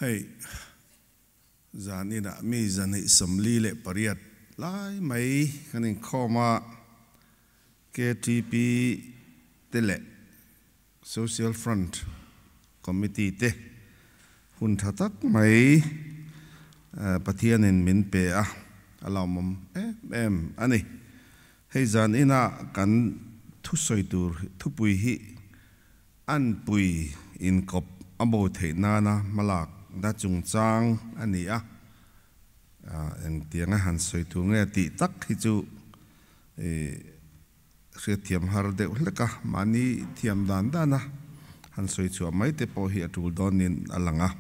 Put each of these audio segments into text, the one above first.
Hei zaninah mi 248 lai mai kan inkhawm a, KTP te leh Social Front Committee te hun tha tak mai Pathianin min pe a, a lawmawm em em a ni. Hei zaninah kan thusawi tur thupui hi Anpui inkawp a bo theih nana hmalak na chungchang a ni a, engtianga han sawi tur nge tih tak hi chu hriatthiam har deuh hlek a, mahni thiam dan dana han sawi chhuah mai te pawh hi a tul dawnin a lang a.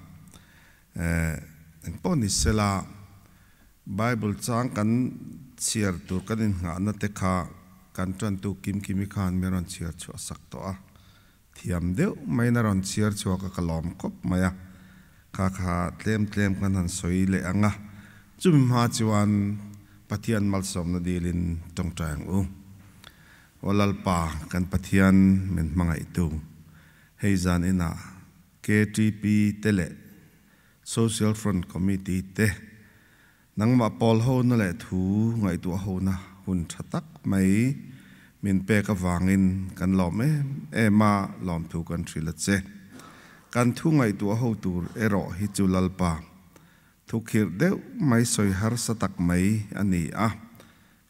Engpawh ni sela, Bible chang kan chhiar tur kan innghahna te kha kan tantu Kimkimi khan mi rawn chhiar chhuah sak tawh a, thiam deuh maiin a rawn chhiar chhuak a, ka lawm khawp mai a, kha kha tlem tlem kan han sawi leh ang a, chumi hma chuan Pathian malsawmna dilin tawngtai ang u. Aw Lalpa, kan Pathian min hmangaihtu, hei zan inah KTP te leh Social Front Committee te nangmah pawl hona leh thu ngaihtuah hona hun tha tak mai min pek avangin kan lawm em em a, lawmthu kan hrilh a che. Kan thu ngaihtuah ho tur erawh hi chu Lalpa thukhirh deuh mai sawi harsa tak mai a ni a,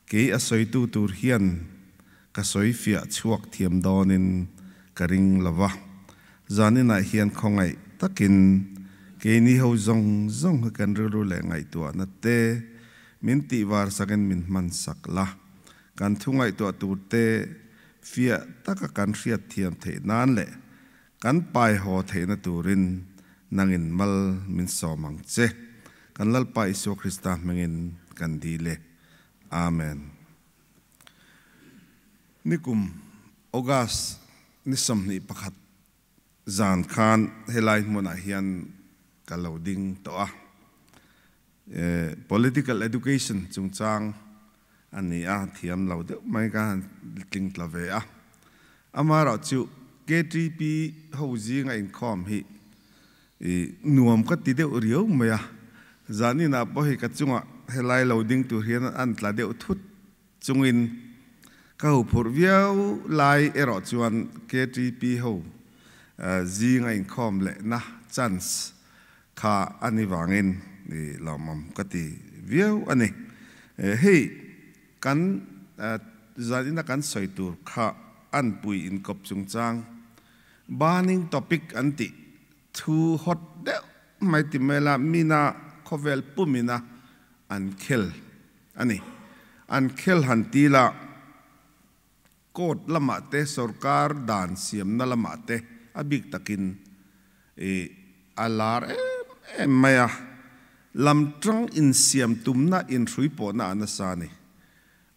Kei a sawitu tur hian ka sawi fiah chhuak thiam dawnin ka ring lo va, zaninah hian khawngaih takin keini ho zawng zawng hi kan rilru leh ngaihtuahna te min tihvar sakin min hmansak la, kan thu ngaihtuah tur te fiah taka kan hriat thiam theih nan leh kan pai haw theihna turin nangin mal min sawm ang che. Kan Lalpa Isua Krista hmingin kan dil e. Amen. Nikum August ni 21 zan khan helai hmunah hian ka lo ding tawh a. Political education chungchang a ni a, thiam lo deuh mai ka han tling tla ve a. Amaherawhchu KTP ho zinga inkhawm hi I nuam ka ti deuh riau mai a, zaninah pawh hei ka chungah helai lo ding tur hian an tla deuh thut chungin ka ho phurh viau lai erawh chuan KTP ho zing a inkhawm lehna chance kha a ni vangin i lawmawm ka ti viau a ni. Hei kan zanina kan sawi tur kha anpui inkawp chungchang Burning topic an tih thu hot deuh mai ti mela mina khawvel pumina an khel a ni. An khel han ti la court lamah te sorkar dan siamna lamah te a bik takin i a lar em em mai a, lam tang insiam tumna inhrui pawhna a nasa a ni.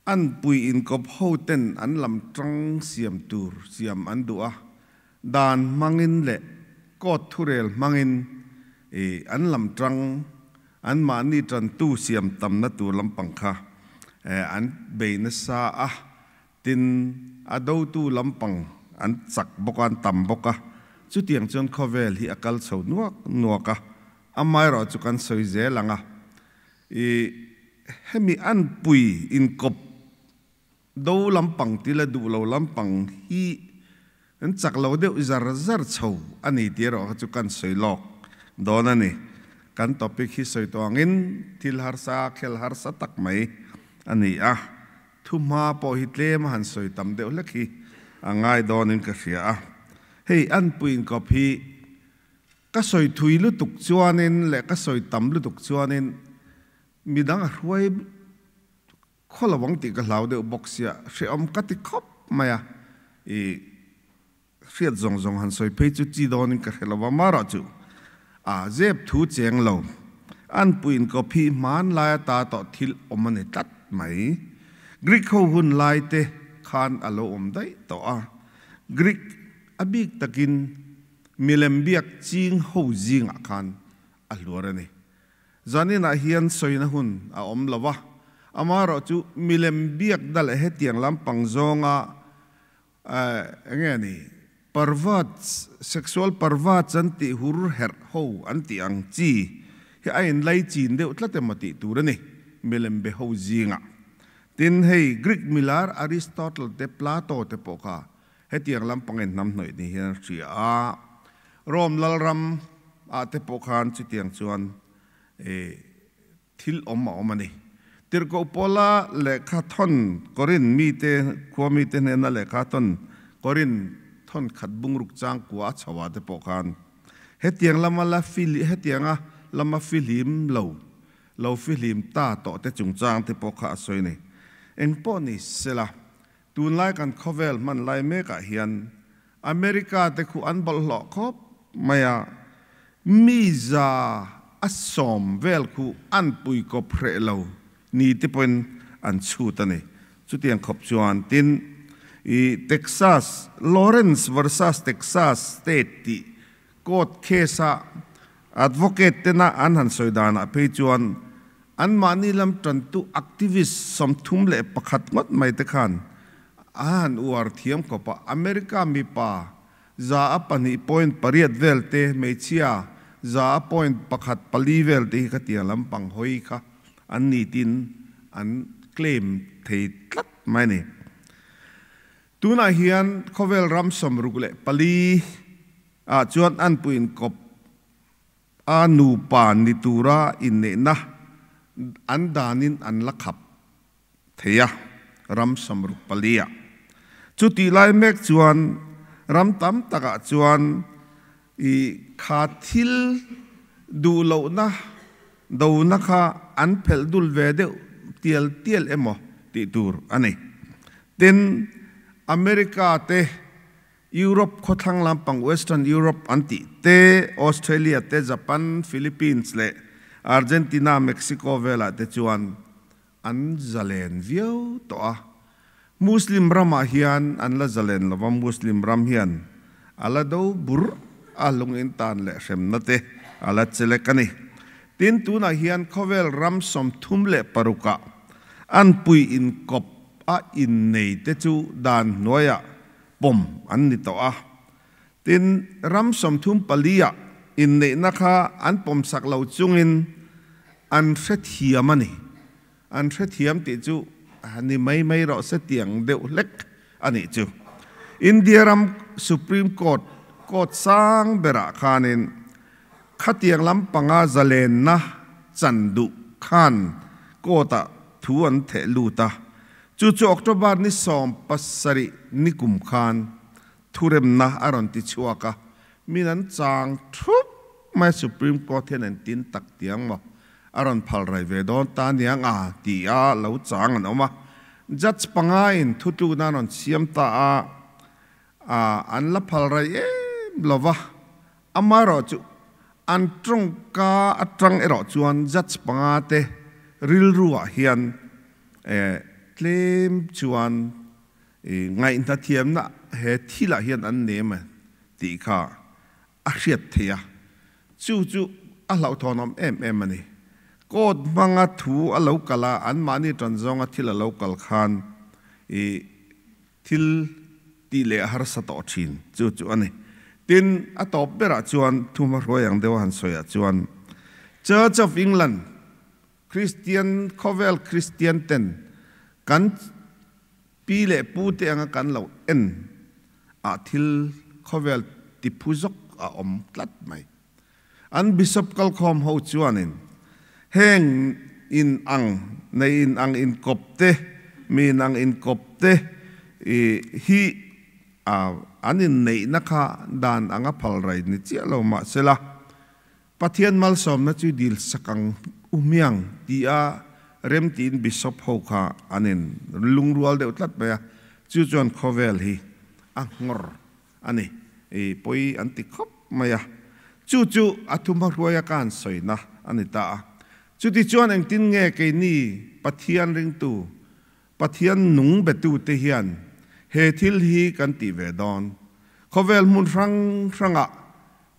An pui inkawp ho ten an lam tang siam tur siam an duh a, dan hmangin leh court thurel hmangin i an lam tang an mahni tantu siam tamna tur lampang kha an bei nasa a, tin a dotu lampang an chak bawk a, an tam bawk a, chutiang chuan khawvel hi a kal chho nuak nuak a, amaherawh chu kan sawi zel ang a. I hemi anpui inkawp do lampang ti la duh lo lampang hi an chak lo deuh zar zar chho a ni tih erawh kha chu kan sawi lawk dawn a ni. Kan topic hi sawi tawh angin thil harsa khel harsa tak mai a ni a, thuhma pawh hi tlem a han sawi tam deuh hlek hi a ngai dawnin ka hria a. Hei anpui inkawp hi Ka sawi thui lutuk chuanin leh ka sawi tam lutuk chuanin midang a hruai khaw lo ang tih ka hlau deuh bawk sia, hrehawm ka ti khawp mai a, i hriat zawng zawng han sawi phei chu chi dawnin ka hre lo va, marawh chu a zep thu cheng lo, an puiin kawp hi hmanlai ata tawh thil awm a ni tlat mai. Greek ho hun lai te khan a lo awm daih tawh a, Greek a bik takin Milem biak ching ho zingah khan a hluar a ni. Zaninah hian sawina hun a awm lo a, amaherawh chu milem biak da leh hetiang lampang zawnga eng nge ni Perverts, sexual perverts an tih hur herh ho an tih ang chi hi a inlai chin deuh tlat emaw tih tur a ni, milem be ho zingah. Tin, hei Greek milar Aristotle te Plato te pawh kha hetiang lampangin hnamhnawih ni hian a hria a, Rome lalram ah te pawh khan chutiang chuan thil awm a awm a ni. Tirhkoh Paula lehkha thawn Korin mite khua mite hnena lehkha thawn Korin thawn khat bungruk chang kua a chho ah te pawh khan hetiang lama la hetianga lama fihlim lo lo fihlim ta tawh te chungchang te pawh kha a sawi a ni. Engpawh ni sela, tunlai kan khawvel hman lai mekah hian America te khu an bawlhhlawh khawp mai a, mi za a sawm vel khu an pui kawp hreh lo ni te pawhin an chhut a ni. Chutiang khawp chuan tin i Texas, Lawrence versus Texas State tih court case a advocate tena an han sawi danah phei chuan anmahni lam tantu activist 31 ngawt mai te khan a han uar thiam khawp a, America mipa 2.8 vel te, hmeichhia 100.14 vel te hi khatiang lampang hawi kha an ni tiin an claim thei tlat mai a ni. Tunah hian khawvel ram 64 ah chuan an puiin kawp a nupa ni tura inneihna an danin an la khap thei a, ram 64 ah. Chutih lai mek chuan ram tam takah chuan i kha thil duh lohna dona kha an phelh dul ve deuh tial tial emaw tih tur a ni. Tin, America te Europe khawthlang lampang Western Europe an tih te, Australia te, Japan, Philippines leh Argentina, Mexico velah te chuan an zalen viau tawh a. Muslim ramah hian an la zalen lova, Muslim ram hian a la do bur a, lungin tan leh hremna te a la chelek a ni. Tin, tunah hian khawvel ram 36ah an pui inkawp a innei te chu dan hnuaiah pawm an ni tawh a. Tin, ram 34ah inneihna kha an pawmsak lo chungin an hrethiam a ni. An hrethiam tih chu ni mai mai rawh se tiang deuh hlek a nih chu. India ram Supreme Court, court sang berah khanin khatiang lampanga zalenna chan duh khan court-ah thu an theh lut a. Chu chu October ni 17 ni kum khan thuremna a rawn ti chhuak a, min an chang thup mai Supreme Court hian an tin tak tiang maw a rawn phal rai ve dawn ta niang a ti a lo chang an awm a. Judge pangain thutlukna an rawn siam ta a, an la phal rai em lo va, amaherawhchu an tawngka atang erawh chuan judge panga te rilruah hian tlem chuan ngaihna thiamna he thilah hian an nem a tih kha a hriat theih a, chu chu a hlauhthawnawm em em a ni. Court hmanga thu a lo kal a, anmahni tan zawnga thil a lo kal khan thil tih leh a harsa tawh thin chu chu a ni. Tin, a tawp berah chuan thu hmahruai ang deuha han sawiah chuan Church of England, Kristian khawvel Kristian ten kan pi leh pu te anga kan lo en ah thil khawvel ti phu zawk a awm tlat mai. An bishop kalkhawm ho chuanin heng in ang nei in ang inkawp te, mi in ang inkawp te hi an inneihna kha dan anga phal rai ni chiah lo mahsela, Pathian malsawmna chu dil sak ang u hmiang ti a remtiin Bishop ho kha an in lungrual deuh tlat mai a, chu chuan khawvel hi a nghawr a ni, i pawi an ti khawp mai a, chu chu a thumha hruaia ka han sawina a ni ta a. Chuti chuan engtin nge keini Pathian ringtu, Pathian nung betute hian he thil hi kan tih ve dawn? Khawvel hmun hrang hrangah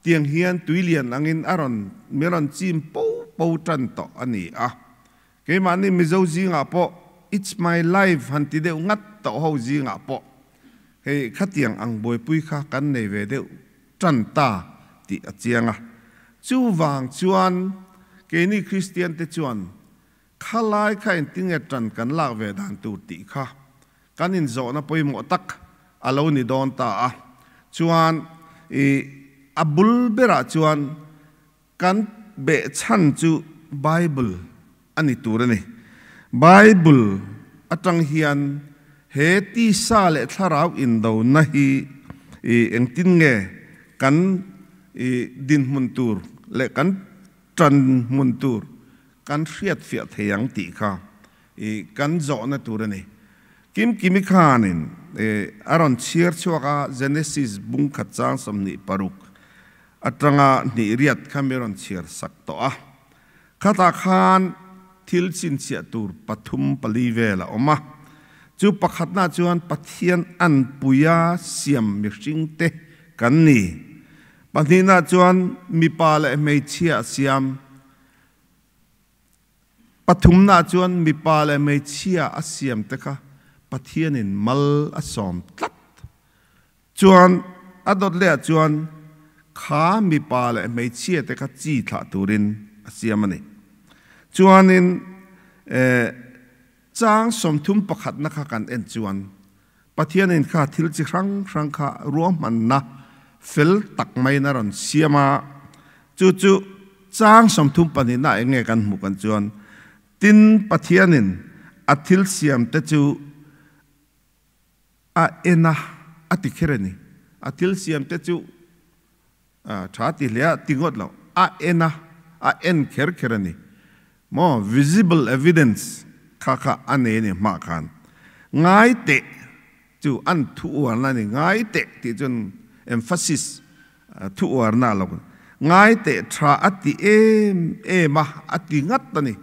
Tiang hian tuilian angin a rawn mi rawn chim po po tan tawh a ni a. Keimahni Mizo zingah pawh It's my life han ti deuh ngat tawh ho zingah pawh Hei khatiang ang buaipui kha kan nei ve deuh tan ta tih a chiang a. Chuvang chuan keini Kristian te chuan khalai kha engtinge tan kan lak ve dan tur tih kha kan inzawhna pawimawh tak a lo ni dawn ta a. Chuan i a bul berah chuan kan behchhan chu Bible a ni tur a ni. Bible atang hian he tisa leh thlarau indona hi i engtin nge kan i dinhmun tur leh kan tan hmun tur kan hriat fiah thei ang tih kha i kan zawhna tur a ni. Kim kimi khanin e a rawn chhiar chhuak a Genesis bung khat chang 26 atanga hnih riat kha mi rawn chhiar sak tawh a. Khata khan thil chinchhiah tur pathum pali vel a awm a. Chu pakhatna chuan Pathian an puia siam mihring te kan ni. Pahnihna chuan mipa leh hmeichhia siam. Pathumna chuan mipa leh hmeichhia a siam te kha Pathianin mal a sawm tlat. Chuan a dawt lehah chuan kha mipa leh hmeichhia te kha chi thlah turin a siam a ni. Chuanin chang 31 na kha kan en chuan Pathianin kha thil chi hrang hrang kha ruahmanna fel tak mai na rawn siam a. Chu chu chang 32 na enge kan hmuh kan chuan tin Pathianin a thil siam te chu a ena a ti kher a ni. A thil siam te chu tha ti hle a ti ngawt lo, a ena a en kher kher a ni. Maw visible evidence kha kha a nei a ni hma khan. Ngai teh chu an thu uarna a ni. Ngai teh tih chuan emphasis thu uarna a lo. Ngai teh tha a ti em em a, a ti ngat a ni.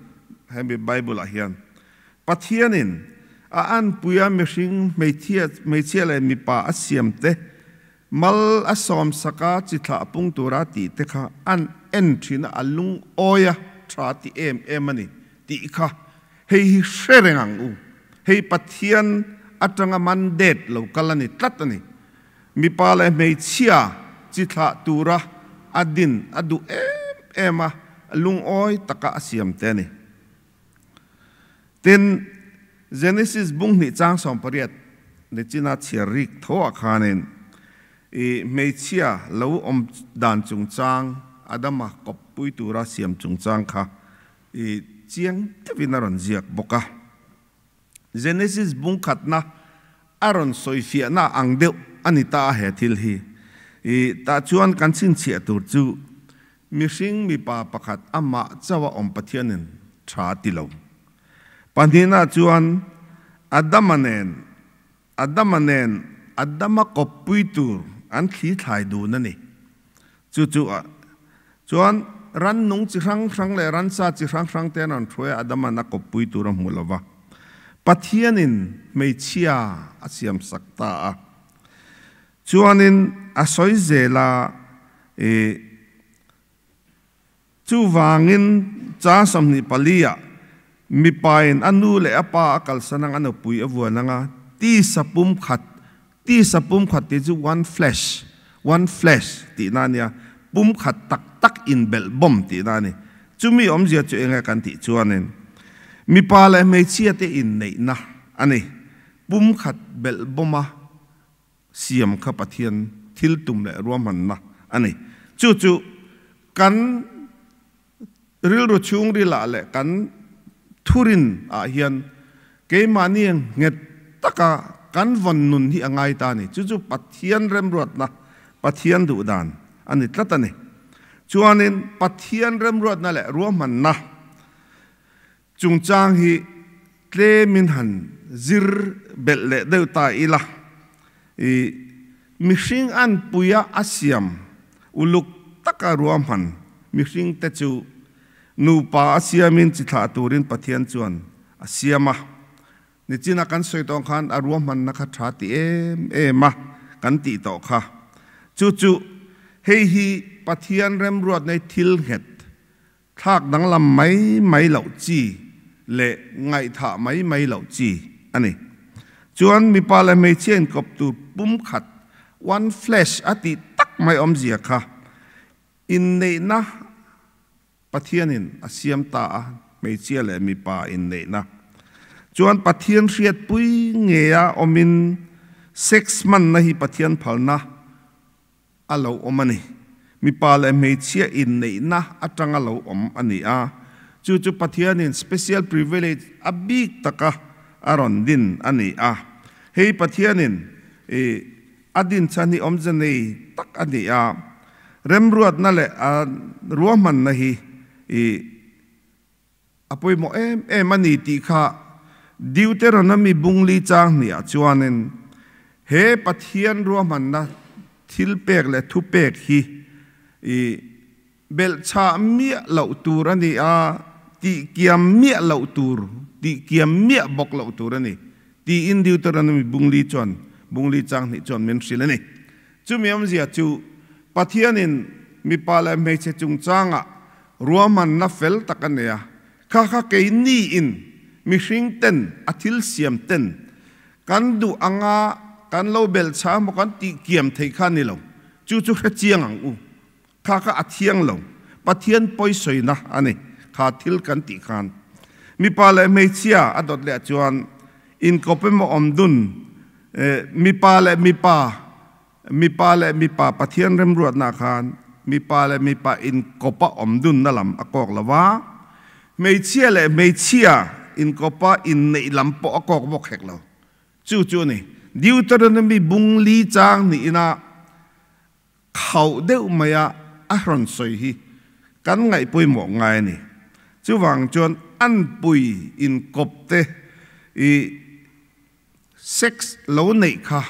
Hemi Bible ah hian Pathianin a an puia mihring hmeichhia leh mipa a siam te mal a sawm saka chi thlah pung tura tih te kha an en thin a, a lung awi a tha ti em em a ni tih kha hei hi hre reng ang u. Hei Pathian atanga mandate lo kal a ni tlat a ni. Mipa leh hmeichhia chi thlah tura a din a duh em em a, lung awi taka a siam te a ni. Tin Genesis bung hnih chang 18 ni china chhiar rik tho ah khanin i hmeichhia lo awm dan chungchang Adama kawp pui tura siam chungchang kha i chiang deuhin a rawn ziak bawk a. Genesis bung khatna a rawn sawi fiahna ang deuh a ni ta a he thil hi. I tah chuan kan chhinchhiah tur chu mihring mipa pakhat amah chawa awm Pathianin tha ti lo. Pahnihna chuan Adama nen Adama nen Adama kawp pui tur an thli thlai dun a ni. Chu chu a chuan ran nung chi hrang hrang leh ransa chi hrang hrang te an rawn hruai a, Adaman a kawp pui tur a hmu lova. Pathianin hmeichhia a siam sak ta a. Chuanin a sawi zel a, i Chuvangin chang 24 ah mipain a nu leh a pa a kalsan anga nupui a vuan anga tisa pum khat, tisa pum khat tih chu one flesh, one flesh tih na ania, pum khat tak tak inbelh bawm tih na a ni. Chumi awmzia chu enge kan tih chuanin mipa leh hmeichhia te inneihna a ni. Pum khat belh bawma siam kha Pathian thil tum leh ruahmanna a ni. Chu chu kan rilru chhung rilah leh kan thurin ah hian keimahni nghet taka kan vawn nun hi a ngai ta a ni. Chu chu Pathian remruatna, Pathian duh dan a ni tlat a ni. Chuanin Pathian remruatna leh ruahmanna chungchang hi tlemin han zir belh leh deuh ta ila. I mihring an puia a siam uluk taka ruahman mihring te chu nupa a siamin chi thlah turin Pathian chuan a siam a. Nichina kan sawi tawng khan a ruahmanna kha tha ti em em a kan tih tawh kha. Chu chu hei hi Pathian remruat nei thil nghet thlak danglam mai mai loh chi leh ngaihthah mai mai loh chi a ni. Chuan mipa leh hmeichhia inkawp tur Inpumkhat, one flesh, a tih tak mai awmzia kha inneihna Pathianin a siam ta a, hmeichhia leh mipa inneihna chuan Pathian hriatpui ngeia awmin sex hmanna hi Pathian phalna a lo awm a ni. Mipa leh hmeichhia inneihna atanga lo awm a ni a, chu chu Pathianin special privilege a bik taka a rawn din a ni a. Hei Pathianin i a din chhan hi awmze nei tak a ni a, remruatna leh a ruahmanna hi i a pawimawh em em a ni tih kha Deuteronomy bungli chang hniah chuanin he Pathian ruahmanna thil pek leh thupek hi i Belhchhah miah loh tur a ni a, tihkiam miah loh tur, tihkiam miah bawk loh tur a ni, tiin Deuteronomy bungli chuan bungli chang hnih chuan min hrilh a ni. Chumi awmzia chu Pathianin mipa leh hmeichhe chungchangah ruahmanna fel tak a nei a, kha kha keiniin mihring ten a thil siam ten kan duh anga kan lo belhchhah emaw kan tihkiam theih kha a ni lo, chu chu hrechiang ang u. Kha kha a thiang lo. Pathian pawisawina a ni. Kha thil kan tih khan mipa leh hmeichhia a dawt leh chuan inkawp emaw awm dun mipa leh mipa, mipa leh mipa Pathian remruatna khan mipa leh mipa inkawpa awm dunna lam a kawk lo va, hmeichhia leh hmeichhia inkawpa inneih lam pawh a kawk bawk hek lo. Chu chu a ni. Deuteronomy bung li chang niin a Khauh deuh maia a rawn sawi hi kan ngaih pawimawh ngai a ni. Chuvang chuan anpui inkawp te i sex lo neih kha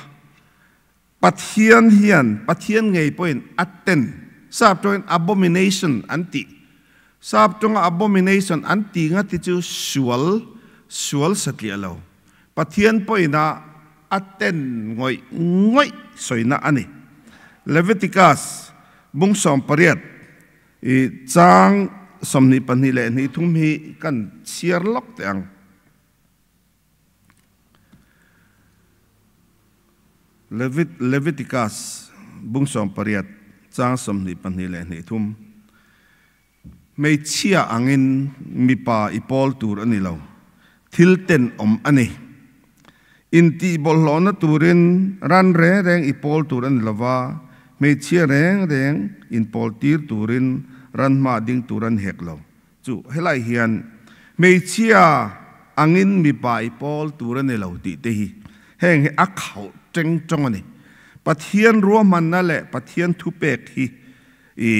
Pathian hian, Pathian ngei pawhin a ten, sap tawngin abomination an tih. Sap tawnga abomination an tih nga ti chu sual, sual satliah lo. Pathian pawhin a a ten ngawih ngawih sawina a ni. Leviticus bung 18 i chang 22 leh hnih thum hi kan chhiar lawk teh ang. Leviticus bung 18 chang 22 leh hnih thum. Hmeichhia angin mipa i pawl tur a ni lo, thil tenawm a ni. Intihbawlhhlawhna turin ran reng reng i pawl tur a ni lo va, hmeichhia reng reng inpawltir turin ran hma ding tur a ni hek lo. Chu helai hian hmeichhia angin mipa i pawl tur a ni lo tih te hi heng hi a khauh teng tawng a ni. Pathian ruahmanna leh Pathian thupek hi i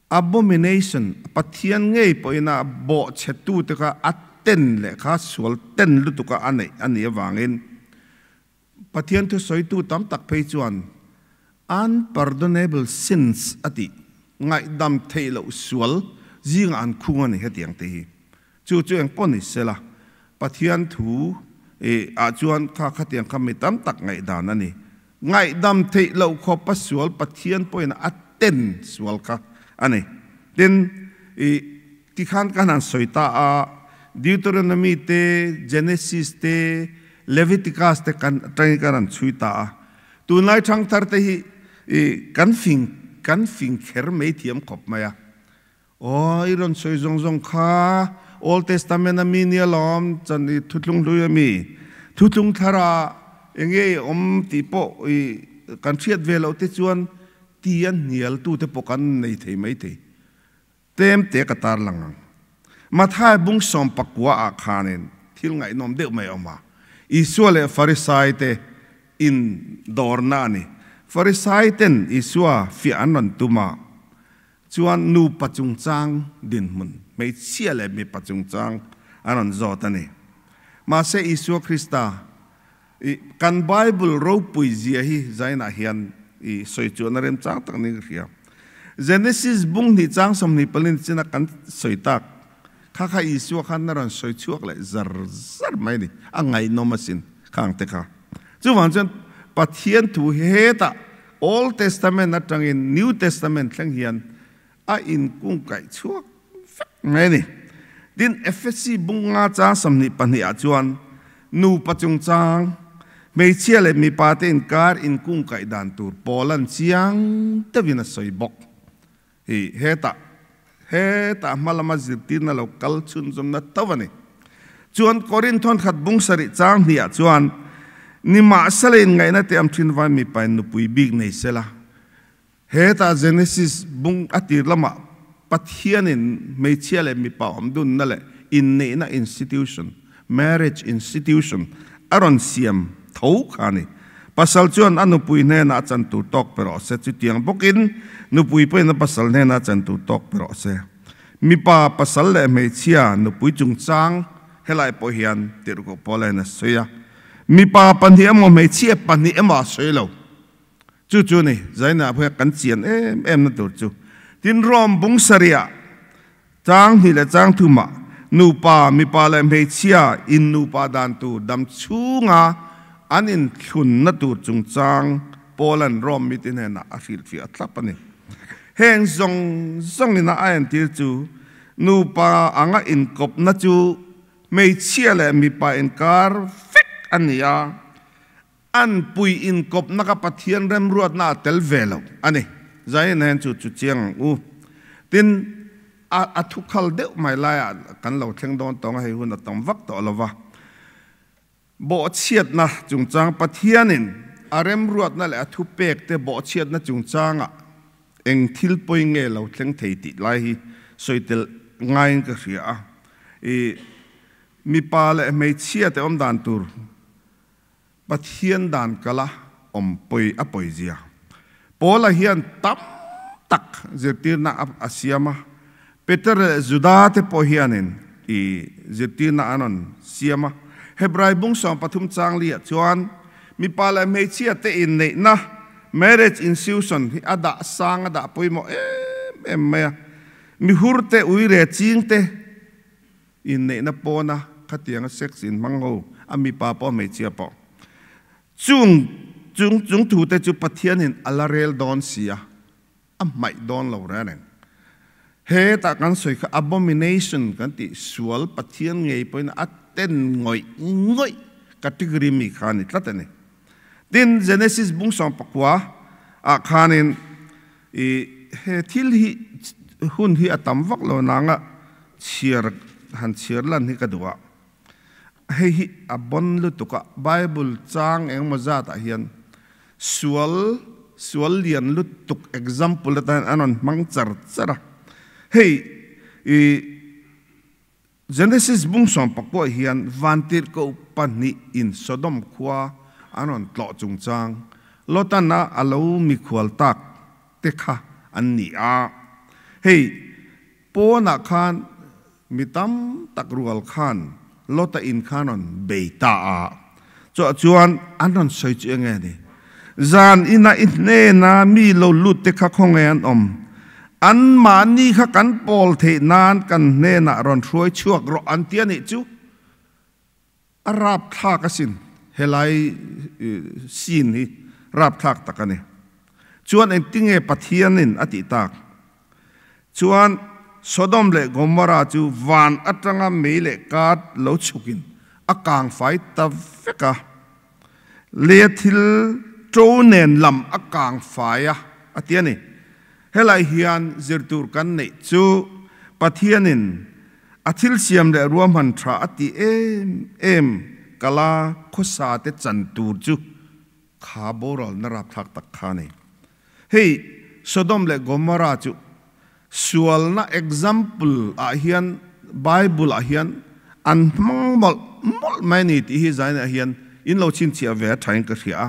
Abomination, Pathian ngei pawhin a bawhchhetute kha a ten leh kha sual ten lutuka a neih a nih avangin Pathian thusawitu tam tak phei chuan unpardonable sins a tih, ngaihdam theih loh sual zingah an khung a ni hetiang te hi. Chu chu eng pawh ni sela, Pathian thu ah chuan kha khatiang kha mi tam tak ngaihdan a ni. Ngaihdam theih loh khawpa sual Pathian pawhin a ten sual kha a ni. Tin, i tikhan ka han sawi ta a, Deuteronomy te, Genesis te, Leviticus te kan atangin kan han chhui ta a. Tunlai thangthar te hi i kan fing kan fing kher mai thiam khawp mai a. Aw, i rawn sawi zawng zawng kha Old Testament a mi nia lawm, chan i Thuthlung hlui a mi. Thuthlung thlara eng nge i awm tih pawh i kan hriat ve loh te chuan ti a hnial tu te pawh kan nei thei mai thei. Tlem te ka tar lang ang. Matthai bung 19 ah khanin thil ngaihnawm deuh mai a awm a. Isua leh Farisai te in dawrna a ni. Farisai ten Isua fiah an rawn tum a. Chuan nupa chungchang dinhmun, hmeichhia leh mipa chungchang an rawn zawt a ni. Mahse Isua Krista i kan Bible ropui zia hi zainah hian i sawi chuan a remchang tak niin ka hria. Genesis bung hnih chang 24 china kan sawi tak kha kha Isua khan a rawn sawi chhuak leh zar zar mai a ni. A ngaihnawm asin khang te kha. Chuvang chuan Pathian thu hi hetah Old Testament atangin New Testament thleng hian a inkungkaih chhuak vek mai a ni. Tin, Efesi bunga chang 22 ah chuan nupa chungchang, Hmeichhia leh mipa te inkar inkungkaih dan tur Paula'n chiang deuhin a sawi bawk. Hi hetah hetah hma lama zirtirna lo kal chhunzawmna tho a ni. Chuan Korinth thawnkhat bung sarih chang hniah chuan, Nimahsela inngaihna te am thin vai mipain nupui bik nei sela. Hetah Genesis bung a tir lamah Pathianin hmeichhia leh mipa awm dunna leh inneihna institution, marriage institution, a rawn siam tho kha a ni. Pasal chuan a nupui hnenah a chan tur tawk pe rawh se, chutiang bawkin nupui pawhin a pasal hnenah a chan tur tawk pe rawh se. Mipa, pasal leh hmeichhia nupui chungchang helai pawh hian tirhkoh Paulain a sawi a. Mipa pahnih emaw hmeichhia pahnih emaw a sawi lo. Chu chu ni, Zaina pawh hian kan chian em em na tur chu. Tin, Rome bung sarihah Chang hnih leh chang thumah nupa, mipa leh hmeichhia in nupa dan tur dam chhunga an inthlunna tur chungchang Paula'n Rome mite hnenah a hrilhfiah thlap a ni. Heng zawng zawngin a entir chu nupa anga inkawpna chu hmeichhia leh mipa inkar vek a ni a, An pui inkawpna ka Pathian remruatna a tel ve lo a ni. Zaina hian chu chu chiang ang u. Tin, a a thukhal deuh mai laiah kan lo thleng dawn tawng a, hei hun a tam vak tawh lo va. Bawhchhiatna chungchang Pathianin a remruatna leh a thupekte bawhchhiatna chungchangah eng thil pawi nge lo thleng thei tih lai hi sawi tel ngaiin ka hria a. I mipa leh hmeichhiate awm dan tur Pathian dan kala awm pawi a pawi zia. Paula hian tam tak zirtirna a siam a, Peter leh Juda te pawh hianin i zirtirna an rawn siam a. Hebrai bung 13 chang liah chuan mipa leh hmeichhia te inneihna, marriage institution, hi a dah sang a dah pawimawh em em mai a. Mihur te, uire ching te, Inneihna pawna khatianga sex inhmang ho, a mipa pawh a hmeichhia pawh. Chung chung chung thute chu Pathianin a la rel dawn si a, a hmaih dawn lo reng reng. Hetah kan sawi kha abomination kan tih sual Pathian ngei pawhin a ten ngawih ngawih category mi kha a ni tlat a ni. Tin, Genesis bung 19 ah khanin i he thil hi hun hi a tam vak lo nanga chhiar han chhiar lan hi ka duh a, hei hi a bon lutuk a, Bible chang engemaw zatah hian sual sual lian lutuk example atan an rawn hmang char char a, hei i Genesis bung 19 hian vantirhkoh pahnih in Sodom khua an rawn tlawh chungchang Lotana a lo mikhual tak te kha an ni a, hei Pawnah khan mi tam tak rual khan Lota in khan rawn bei ta a, chua chuan an rawn sawi chu enge ni? Zan ina i hnena mi lo lut te kha khawnge an awm? Anmahni kha kan pawl theih nan kan hnenah rawn hruai chhuak rawh an ti a nih chu. A rapthlak asin, helai scene hi rapthlak tak a ni. Chuan engtinge Pathianin a tih tak? Chuan Sodom leh Gomorrah chu van atanga mei leh kat lo chhukin a kang fai ta vek a, lei thil to nen lam a kang fai a, a ti a ni. Helai hian zirtur kan neih chu Pathianin A thil siam leh ruahman tha a ti em em kala khawsa te chan tur chu kha boralna rapthlak tak kha a ni. Hei Sodom leh Gomorrah chu sualna example ah hian Bible ah hian an hmang mawlh mawlh mai a ni tih hi zainah hian in lo chhinchhiah ve a thain ka hria a.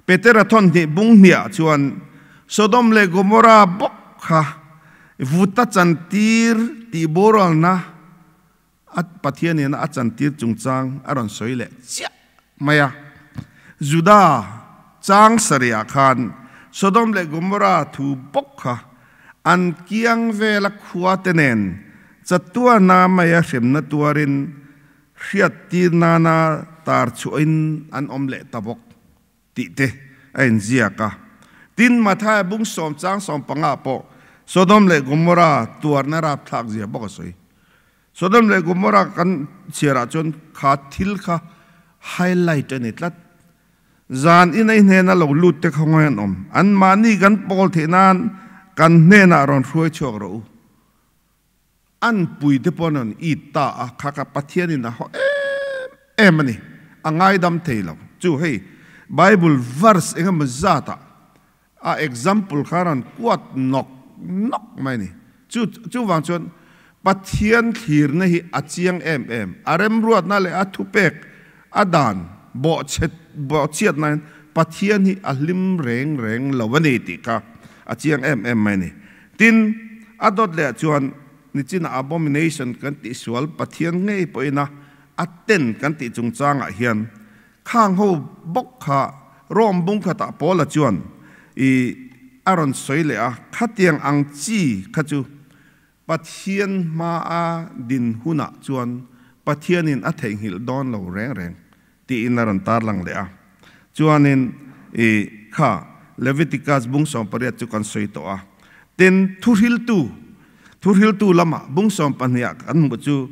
Petera thawn hnih bung hniah chuan Sodom leh Gomorrah bawk kha Vuta chantir tih boralna a Pathian ina a chantir chungchang a rawn sawi leh chiah mai a. Juda chang sarihah khan Sodom leh Gomorrah thu bawk kha an kiang vela khua te nen chatuana maia hremna tuarin hriattir nana tar chhuahin an awm leh ta bawk. Tih te a inziak a. Tin, Mathaia bung sawm chang 15 pawh Sodom leh Gomorra tuarna rapthlak zia bawk a sawi. Sodom leh Gomorra kan chhiarah chuan kha thil kha highlight a ni tlat. Zan in ei hnena lo lut te khawngaih an awm. Anmahni kan pawl theih nan kan hnenah rawn hruai chhuak rawh u. An pui te pawh an rawn it ta a, kha kha Pathianin a haw em em a ni. A ngaidam thei lo. Chu hei Bible verse engemaw zatah a example kha rawn kuat nawk nawk mai a ni. Chu chuvang chuan Pathian thlirna hi a chiang em em. A remruatna leh a thupek a dan bawhchhet bawhchhiatnain Pathian hi a hlim reng reng lo a ni tih kha a chiang em em mai a ni. Tin, a dawt leh ah chuan nichina abomination kan tih sual Pathian ngei pawhin a a ten kan tih chungchangah hian Khang ho bawk kha Rome bung khatah Paula chuan i a rawn sawi leh a, khatiang ang chi kha chu Pathian hmaa din hunah chuan Pathianin a theihnghilh dawn lo reng reng tiin a rawn tarlang leh a. Chuanin i kha Leviticus bung 18 chu kan sawi tawh a. Tin, thuhriltu, thuhriltu lamah bung 12 ah kan hmuh chu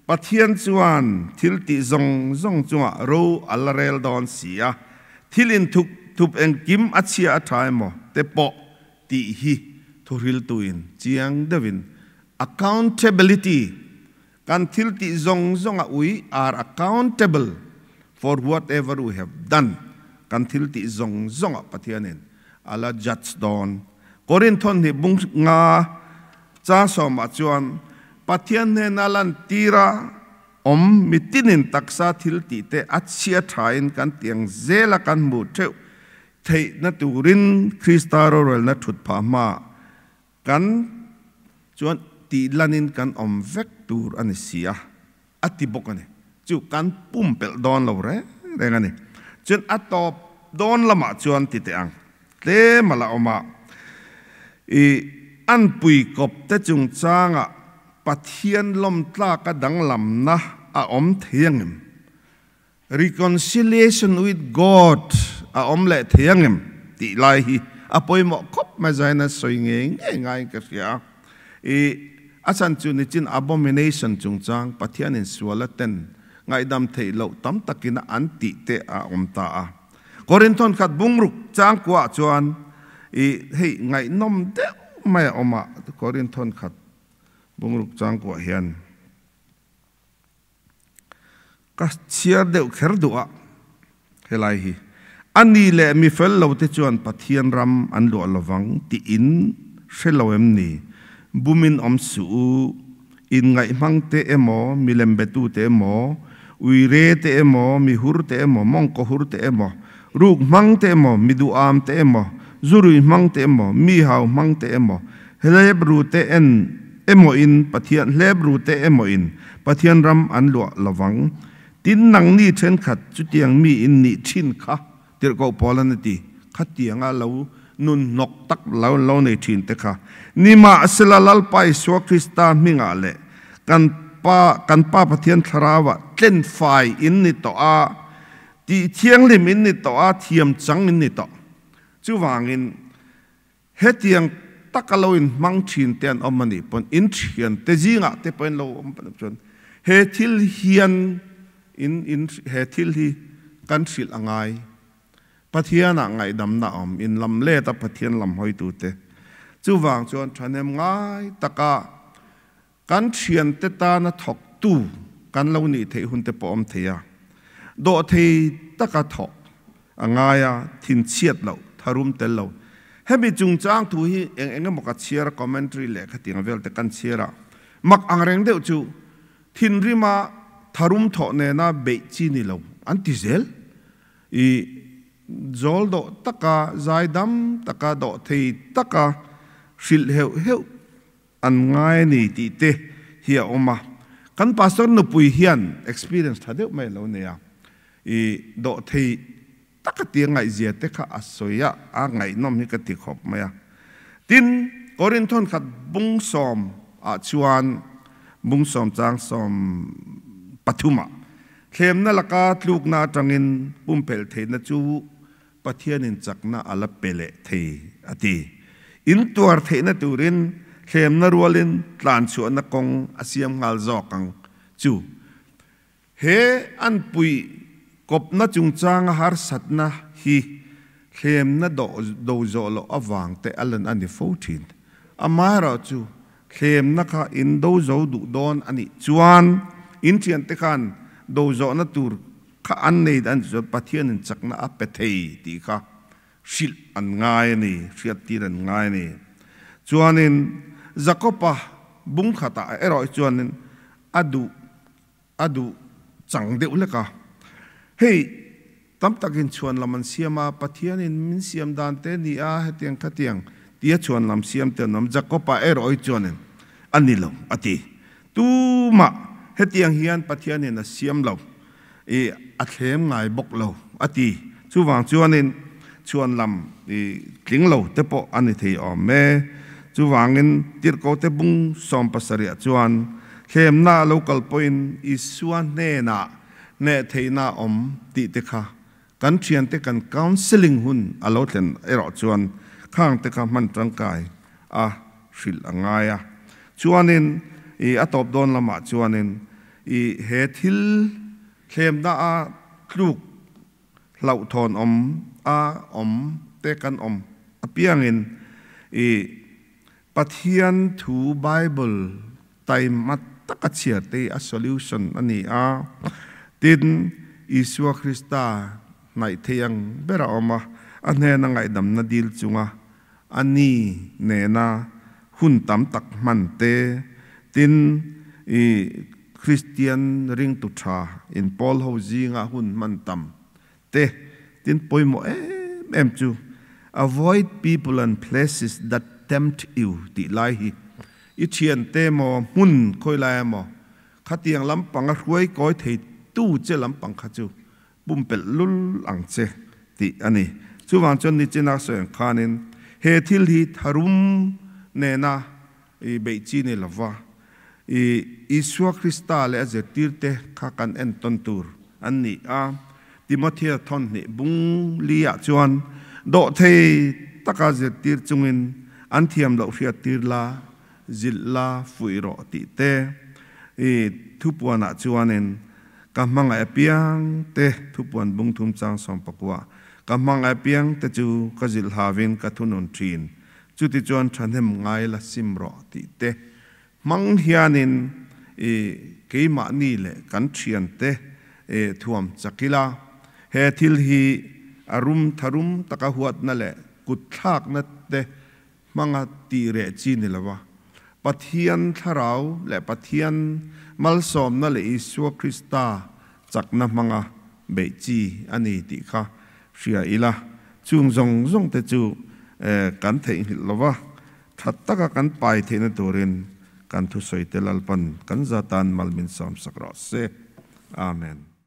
Pathian chuan thil tih zawng zawng chungah ro a la rel dawn si a, thil inthup thup engkim a chhia a tha emaw te pawh tih hi thuhriltuin chiang deuhin accountability kan thil tih zawng zawngah we are accountable for whatever we have done kan thil tih zawng zawngah Pathianin a la judge dawn. Korinthon hnih bung nga Chang sawmah chuan Pathian hnena lantira awm mitinin taksa thil tihte a chhia thain kan tiang zela kan hmuh theuh theihna turin Krista rorelna thut phah hma kan chuan tih lanin kan awm vek tur a ni si a, a ti bawk a ni. Chu kan pumpelh dawn lo reng reng a ni. Chuan a tawp dawn lamah chuan ti teh ang. Tlem a la awm a, i anpui kawp te chungchangah Pathian lawmtlaka danglamna a awm thei angem? Reconciliation with God a awm leh thei angem? Tih lai hi a pawimawh khawp mai zain a sawi ngei ngei ngaiin ka hria a. I a chhan chu nichin abomination chungchang Pathianin suala ten ngaihdam theih loh tam takin an tih te a awm ta a. Korinthon khat bungruk changkuah chuan i hei ngaihnawm deuh mai a awm a, Korinthon khat bungruk changkuah hian ka chhiar deuh kher duh a, helai hi a ni leh mi fel lo te chuan Pathian ram an luah lovang tiin hre lo em ni? Bumin awm suh u, Inngaihmang te emaw, milem betu te emaw, uire te emaw, mihur te emaw, mawngkawhur te emaw, ruk hmang te emaw, miduham te emaw, zurui hmang te emaw, mi hau hmang te emaw, hlep ru te en emaw in Pathian hlep ru te emaw in Pathian ram an luah lovang. Tin, nangni thenkhat chutiang mi in nih thin kha Tirhkoh Paul an a ti, Khatianga lo nun hnawk tak lo lo nei thin te kha nimahsela Lalpa Isua Krista hmingah leh kan Pa kan Pa Pathian Thlarauah tlen fai in ni tawh a, tih thianghlim in ni tawh a, thiam chang in ni tawh. Chuvangin hetiang taka lo in hmang thin te an awm a nih pawn in thian te zingah te pawhin lo awm chuan he thil hian in in he thil hi kan hrilh a ngai. Pathianah ngaihdamna a awm, in lam let a Pathian lam hawitute. Chuvang chuan thahnem ngai taka kan thiante tana thawktu kan lo nih theih hun te pawh awm thei a. Dawhthei taka thawk a ngai a, thinchhiat loh, tharum tel lo. Hemi chungchang thu hi eng eng emaw ka chhiar a, commentary leh khatiang vel te kan chhiar a, mak angreng deuh chu Thinrima tharum thawh nena beih chi ni lo an ti zel. I zawl dawh taka, zaidam taka, dawh thei taka hrilh heuh heuh an ngai a ni tih te hi a awm a. Kan pastor nupui hian experience tha deuh mai a lo nei a. I dawh thei taka tia ngaihzia te kha a sawi a, a ngaihnawm hi ka ti khawp mai a. Tin, Korinthon khat bung sawm ah chuan bung sawm chang sawm pathum ah thlemna laka tlukna atangin pumpelh theihna chu Pathianin chakna a la pe leh thei a ti. In tuar theihna turin thlemna rualin tlanchhuahna kawng a siam nghal zawk ang chu. He an puih kawpna chungchanga harsatna hi thlemna do zawh loh avang te a lan a ni fo thin. Amaherawhchu, thlemna kha in do zo duh dawn a nih chuan in thiante khan do zawhna tur kha an nei a nih chuan Pathianin chakna a pe thei tih kha hrilh an ngai a ni, hriattir an ngai a ni. Chuanin Jakoba bung khatah erawh hi chuanin a duh a duh chang deuh hlek a. Hei tam takin chhuan lam an siam a, Pathianin min siam dan te ni a, hetiang khatiang tia chhuan lam siam te an awm. Jakoba erawh hi chuanin a ni lo a ti. Tumah hetiang hian Pathianin a siam lo, i a thlem ngai bawk lo a ti. Chuvang chuanin chhuan lam i tling lo te pawh a ni thei awm e. Chuvangin Tirhkote bung 70ah chuan thlemna a lo kal pawhin Isua hnenah hneh theihna a awm tih te kha kan thiante kan counselling hun a lo thlen erawh chuan khang te kha hman tangkai a hrilh a ngai a. Chuanin i a tawp dawn lamah chuanin i he thil thlemna a tluk hlauhthawn awm a awm te kan awm apiangin i Pathian thu Bible taima taka chhiar te hi a solution a ni a. Tin, Isua Krista hnaih thei ang ber a awm a, a hnena ngaihdamna dil chunga a ni nena hun tam tak hman te, tin, i Kristian ringtu tha inpawl ho zinga hun hman tam te, tin pawimawh em em chu Avoid people and places that tempt you tih lai hi i thiante emaw hmun khawi lai emaw khatiang lampang a hruai kawi thei tu che lampang kha chu pumpelh lul ang che tih a ni. Chuvang chuan nichina sawi ang khanin he thil hi tharum nena i beih chi ni lova, i Isua Krista leh a zirtirte kha kan entawn tur an ni a. Timothea thawnhnih bung liah chuan dawhthei taka zirtir chungin an thiam loh hriattir la, zilh la, fuih rawh tih te i thupuanah chuanin ka hmangaih apiang te thupuan bung thum chang 19 ka hmangaih apiang te chu ka zilh havin ka thunun thin. Chutichuan thahnem ngai la sim rawh tih te hmang hianin i keimahni leh kan thiante thuam chak ila, he thil hi a rum tharum taka huatna leh kutthlakna te hmanga tih reh chi ni lova, Pathian thlarau leh Pathian malsawmna leh Isua Krista chakna hmanga beih chi a ni tih kha hria ila, chung zawng zawng te chu kan theihnghilh lo va, tha taka kan pai theihna turin kan thusawi te Lalpan kan zatan mal min sawmsak rawh se. Amen.